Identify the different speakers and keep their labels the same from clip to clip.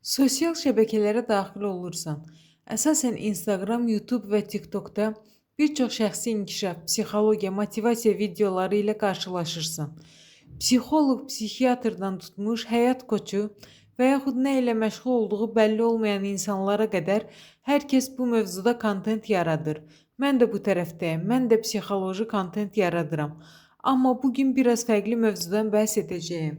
Speaker 1: Sosial şəbəkələrə daxil olursan, əsasən Instagram, YouTube və TikTokda bir çox şəxsi inkişaf, psixologiya, motivasiya videoları ilə qarşılaşırsan. Psixoloq, psixiatrdan tutmuş, həyat koçu və yaxud nə ilə məşğul olduğu bəlli olmayan insanlara qədər hər kəs bu mövzuda kontent yaradır. Mən də bu tərəfdəyəm, mən də psixoloji kontent yaradıram. Amma bu gün biraz fərqli mövzudan bəhs edəcəyəm.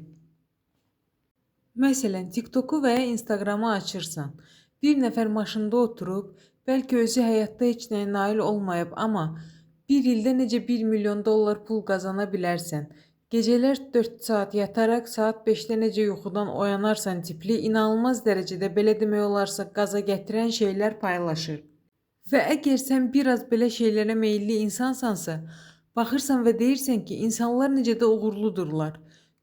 Speaker 1: Məsələn, TikToku və ya Instagramı açırsan. Bir nəfər maşında oturub, bəlkə özü həyatda heç nəyə nail olmayıb, amma bir ildə necə 1 milyon dollar pul qazana bilərsən? Gecələr 4 saat yataraq saat 5-də necə yuxudan oyanarsan tipli inanılmaz dərəcədə, belə demək olarsa, qaza gətirən şeylər paylaşır. Və əgər sən biraz belə şeylərə meyilli insansansa, baxırsan və deyirsən ki, insanlar necə də uğurludurlar.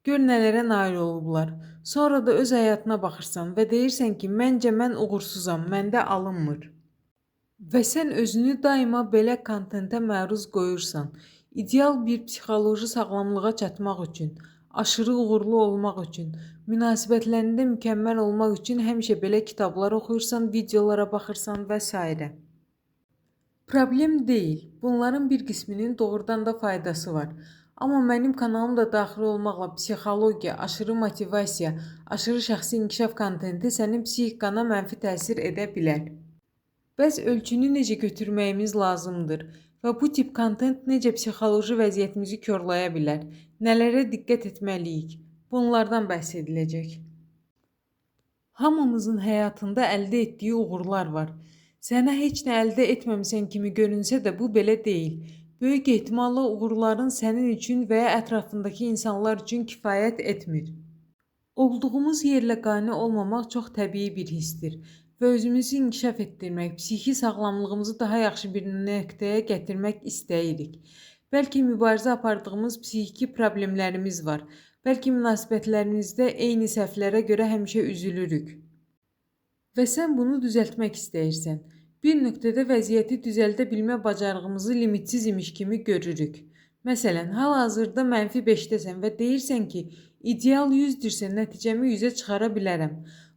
Speaker 1: Gör nələrə nail olublar. Sonra da öz həyatına baxırsan və deyirsən ki, məncə mən uğursuzam, məndə alınmır. Və sən özünü daima belə kontentə məruz qoyursan. İdeal bir psixoloji sağlamlığa çatmaq üçün, aşırı uğurlu olmaq üçün, münasibətlərində mükəmməl olmaq üçün həmişə belə kitablar oxuyursan, videolara baxırsan və s. Problem deyil. Bunların bir qisminin doğrudan da faydası var. Amma mənim kanalım da daxil olmaqla psixologiya, aşırı motivasiya, aşırı şəxsi inkişaf kontenti sənin psixikana mənfi təsir edə bilər. Bəs ölçünü necə götürməyimiz lazımdır və bu tip kontent necə psixoloji vəziyyətimizi korlaya bilər? Nələrə diqqət etməliyik? Bunlardan bəhs ediləcək. Hamımızın həyatında əldə etdiyi uğurlar var. Sənə heç nə əldə etməmisən kimi görünsə də bu belə deyil. Böyük ehtimalla uğurların sənin üçün və ya ətrafındakı insanlar üçün kifayət etmir. Olduğumuz yerlə qane olmamaq çox təbii bir hissdir və özümüzü inkişaf etdirmək, psixi sağlamlığımızı daha yaxşı bir nöqtəyə gətirmək istəyirik. Bəlkə mübarizə apardığımız psixiki problemlərimiz var. Bəlkə münasibətlərimizdə eyni səhvlərə görə həmişə üzülürük. Və sən bunu düzəltmək istəyirsən. Bir nöqtədə vəziyyəti düzəldə bilmə bacarığımızı limitsiz imiş kimi görürük. Məsələn, hal-hazırda -5-dəsən və deyirsən ki, ideal 100-dürsə nəticəmi 100-ə çıxara bilərəm.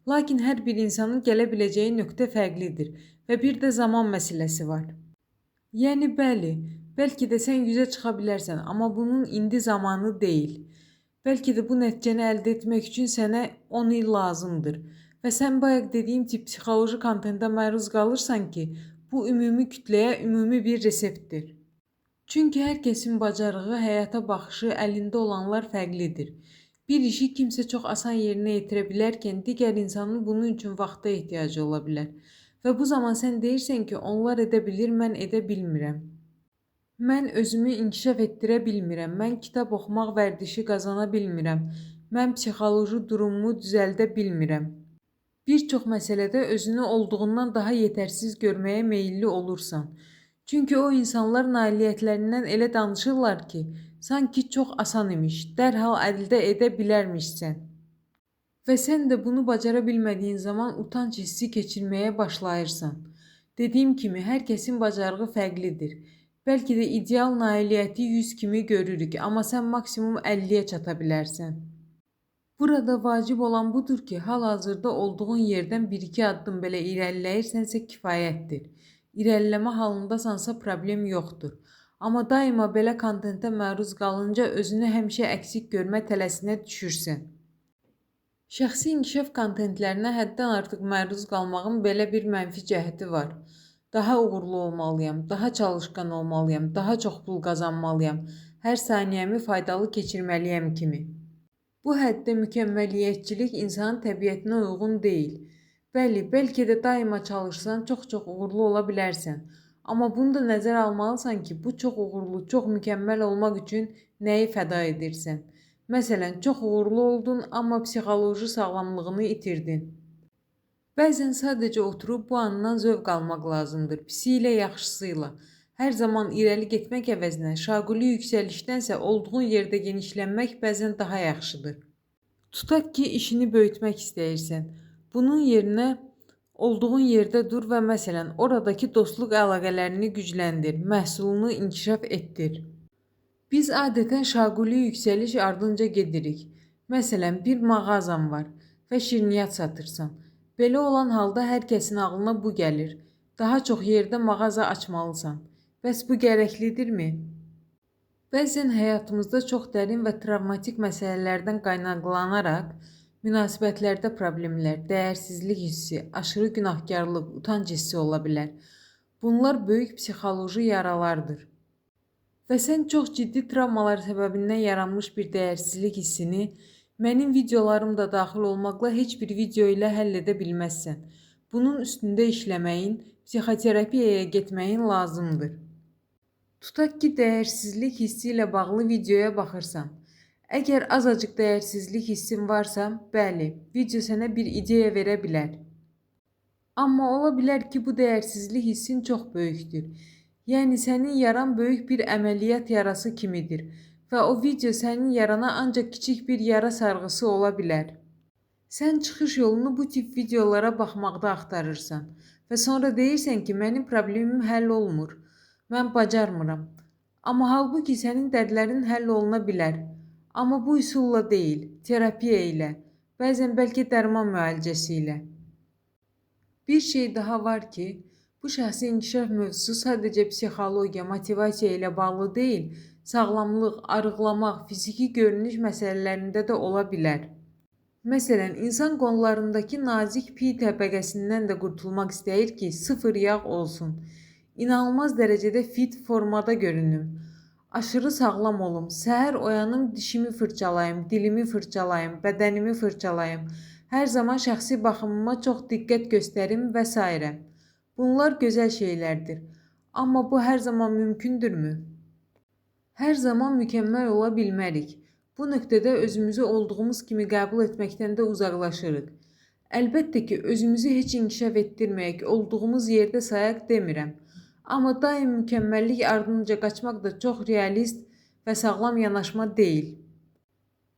Speaker 1: Lakin hər bir insanın gələ biləcəyi nöqtə fərqlidir və bir də zaman məsələsi var. Yəni bəli, bəlkə də sən 100-ə çıxa bilərsən, amma bunun indi zamanı deyil. Bəlkə də bu nəticəni əldə etmək üçün sənə 10 il lazımdır. Və sən bayaq dediyim tip psixoloji kontentə məruz qalırsan ki, bu ümumi kütləyə ümumi bir reseptdir. Çünki hər kəsin bacarığı, həyata baxışı, əlində olanlar fərqlidir. Bir işi kimsə çox asan yerinə yetirə bilərkən, digər insanın bunun üçün vaxta ehtiyacı ola bilər. Və bu zaman sən deyirsən ki, onlar edə bilir, mən edə bilmirəm. Mən özümü inkişaf etdirə bilmirəm, mən kitab oxumaq vərdişi qazana bilmirəm, mən psixoloji durumumu düzəldə bilmirəm. Bir çox məsələdə özünü olduğundan daha yetərsiz görməyə meyilli olursan. Çünki o insanlar nailiyyətlərindən elə danışırlar ki, sanki çox asan imiş, dərhal əldə edə bilərmişsən. Və sən də bunu bacara bilmədiyin zaman utanc hissi keçirməyə başlayırsan. Dediyim kimi, hər kəsin bacarığı fərqlidir. Bəlkə də ideal nailiyyəti 100 kimi görürük, amma sən maksimum 50-yə çata bilərsən. Burada vacib olan budur ki, hal-hazırda olduğun yerdən 1-2 addım belə irəliləyirsənsə kifayətdir. İrəliləmə halındasansa problem yoxdur. Amma daima belə kontentə məruz qalınca özünü həmişə əksik görmə tələsinə düşürsən. Şəxsi inkişaf kontentlərinə həddən artıq məruz qalmağın belə bir mənfi cəhəti var. Daha uğurlu olmalıyam, daha çalışqan olmalıyam, daha çox pul qazanmalıyam, hər saniyəmi faydalı keçirməliyəm kimi. Bu həddə mükəmməliyyətçilik insanın təbiətinə uyğun deyil. Bəli, bəlkə də daima çalışsan, çox-çox uğurlu ola bilərsən. Amma bunu da nəzərə almalısan ki, bu çox uğurlu, çox mükəmməl olmaq üçün nəyi fəda edirsən? Məsələn, çox uğurlu oldun, amma psixoloji sağlamlığını itirdin. Bəzən sadəcə oturub bu andan zövq almaq lazımdır, pisi ilə, yaxşısı ilə. Hər zaman irəli getmək əvəzinə şaquli yüksəlişdənsə olduğun yerdə genişlənmək bəzən daha yaxşıdır. Tutaq ki, işini böyütmək istəyirsən. Bunun yerinə olduğun yerdə dur və məsələn, oradakı dostluq əlaqələrini gücləndir, məhsulunu inkişaf etdir. Biz adətən şaquli yüksəliş ardınca gedirik. Məsələn, bir mağazan var və şirniyyat satırsan. Belə olan halda hər kəsin ağlına bu gəlir. Daha çox yerdə mağaza açmalısan. Bəs bu gərəklidirmi? Bəzən həyatımızda çox dərin və travmatik məsələlərdən qaynaqlanaraq münasibətlərdə problemlər, dəyərsizlik hissi, aşırı günahkarlıq, utanc hissi ola bilər. Bunlar böyük psixoloji yaralardır. Və sən çox ciddi travmalar səbəbindən yaranmış bir dəyərsizlik hissini mənim videolarım da daxil olmaqla heç bir video ilə həll edə bilməzsən. Bunun üstündə işləməyin, psixoterapiyaya getməyin lazımdır. Tutaq ki, dəyərsizlik hissi ilə bağlı videoya baxırsan. Əgər azacıq dəyərsizlik hissin varsa, bəli, video sənə bir ideya verə bilər. Amma ola bilər ki, bu dəyərsizlik hissin çox böyükdür. Yəni sənin yaran böyük bir əməliyyat yarası kimidir və o video sənin yarana ancaq kiçik bir yara sarğısı ola bilər. Sən çıxış yolunu bu tip videolara baxmaqda axtarırsan və sonra deyirsən ki, mənim problemim həll olmur, mən bacarmıram. Amma halbuki sənin dərdlərin həll oluna bilər. Amma bu üsulla deyil, terapiya ilə, bəzən bəlkə dərman müalicəsi ilə. Bir şey daha var ki, bu şəxsi inkişaf mövzusu sadəcə psixologiya, motivasiya ilə bağlı deyil, sağlamlıq, arıqlamaq, fiziki görünüş məsələlərində də ola bilər. Məsələn, insan qollarındakı nazik piy təbəqəsindən də qurtulmaq istəyir ki, sıfır yağ olsun, inanılmaz dərəcədə fit formada görünüm, aşırı sağlam olum, səhər oyanım, dişimi fırçalayım, dilimi fırçalayım, bədənimi fırçalayım, hər zaman şəxsi baxımıma çox diqqət göstərim və s. Bunlar gözəl şeylərdir. Amma bu hər zaman mümkündürmü? Hər zaman mükəmməl ola bilmərik. Bu nöqtədə özümüzü olduğumuz kimi qəbul etməkdən də uzaqlaşırıq. Əlbəttə ki, özümüzü heç inkişaf etdirməyək, olduğumuz yerdə sayaq demirəm. Amma daim mükəmməllik ardınca qaçmaq da çox realist və sağlam yanaşma deyil.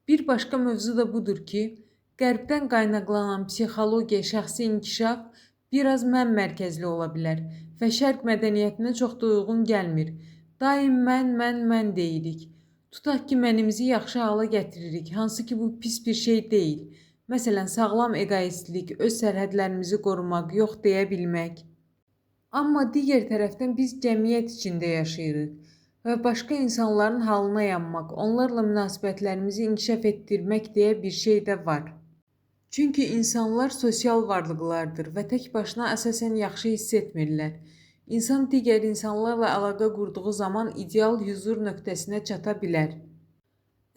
Speaker 1: Bir başqa mövzu da budur ki, Qərbdən qaynaqlanan psixologiya, şəxsi inkişaf biraz mən mərkəzli ola bilər və Şərq mədəniyyətinə çox da uyğun gəlmir. Daim mən, mən, mən deyirik. Tutaq ki, mənimizi yaxşı hala gətiririk, hansı ki bu pis bir şey deyil. Məsələn, sağlam egoistlik, öz sərhədlərimizi qorumaq, yox deyə bilmək. Amma digər tərəfdən biz cəmiyyət içində yaşayırıq və başqa insanların halına yanmaq, onlarla münasibətlərimizi inkişaf etdirmək deyə bir şey də var. Çünki insanlar sosial varlıqlardır və tək başına əsasən yaxşı hiss etmirlər. İnsan digər insanlarla əlaqə qurduğu zaman ideal hüzur nöqtəsinə çata bilər.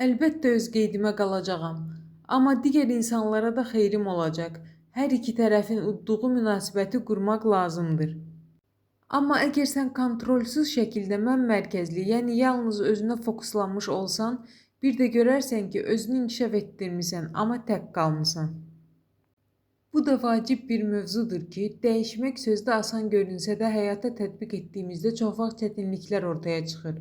Speaker 1: Əlbəttə öz qeydimə qalacağam, amma digər insanlara da xeyrim olacaq. Hər iki tərəfin udduğu münasibəti qurmaq lazımdır. Amma əgər sən kontrolsuz şəkildə mən mərkəzli, yəni yalnız özünə fokuslanmış olsan, bir də görərsən ki, özünü inkişaf etdirmisən, amma tək qalmısan. Bu da vacib bir mövzudur ki, dəyişmək sözdə asan görünsə də həyata tətbiq etdiyimizdə çox vaxt çətinliklər ortaya çıxır.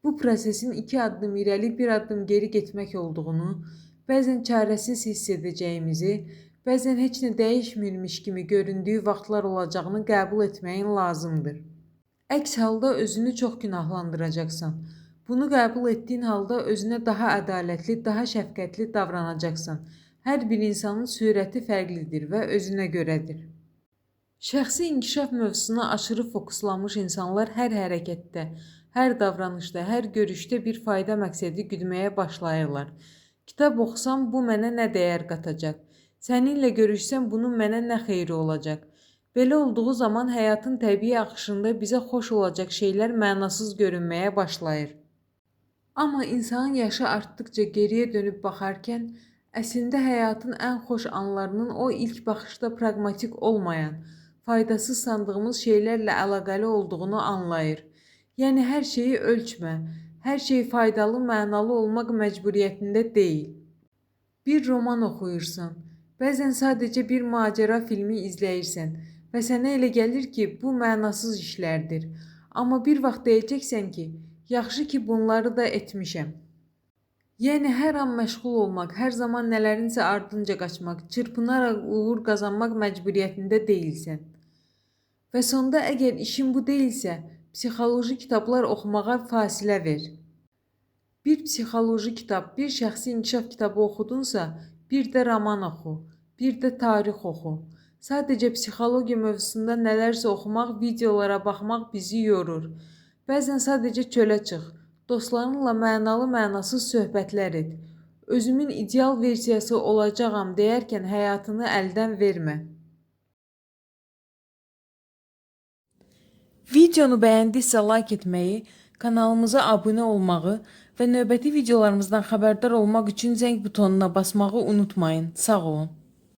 Speaker 1: Bu prosesin 2 addım irəli, 1 addım geri getmək olduğunu, bəzən çarəsiz hiss edəcəyimizi, bəzən heç nə dəyişmirmiş kimi göründüyü vaxtlar olacağını qəbul etməyin lazımdır. Əks halda özünü çox günahlandıracaqsan. Bunu qəbul etdiyin halda özünə daha ədalətli, daha şəfqətli davranacaqsan. Hər bir insanın sürəti fərqlidir və özünə görədir. Şəxsi inkişaf mövzusuna aşırı fokuslanmış insanlar hər hərəkətdə, hər davranışda, hər görüşdə bir fayda məqsədi güdməyə başlayırlar. Kitab oxusam bu mənə nə dəyər qatacaq? Səninlə görüşsəm bunun mənə nə xeyri olacaq? Belə olduğu zaman həyatın təbii axışında bizə xoş olacaq şeylər mənasız görünməyə başlayır. Amma insanın yaşı artdıqca geriyə dönüb baxarkən, əslində həyatın ən xoş anlarının o ilk baxışda praqmatik olmayan, faydasız sandığımız şeylərlə əlaqəli olduğunu anlayır. Yəni hər şeyi ölçmə, hər şey faydalı, mənalı olmaq məcburiyyətində deyil. Bir roman oxuyursan, bəzən sadəcə bir macəra filmi izləyirsən və sənə elə gəlir ki, bu mənasız işlərdir. Amma bir vaxt deyəcəksən ki, yaxşı ki bunları da etmişəm. Yəni hər an məşğul olmaq, hər zaman nələrinsə ardınca qaçmaq, çırpınaraq uğur qazanmaq məcburiyyətində deyilsən. Və sonda əgər işin bu deyilsə, psixoloji kitablar oxumağa fasilə ver. Bir psixoloji kitab, bir şəxsi inkişaf kitabı oxudunsa, bir də roman oxu, bir də tarix oxu. Sadəcə psixologiya mövzusunda nələrsə oxumaq, videolara baxmaq bizi yorur. Bəzən sadəcə çölə çıx, dostlarınla mənalı-mənasız söhbətlər et. Özümün ideal versiyası olacağam deyərkən həyatını əldən vermə. Videonu bəyəndinizsə like etməyi, kanalımıza abunə olmağı və növbəti videolarımızdan xəbərdar olmaq üçün zəng butonuna basmağı unutmayın. Sağ olun.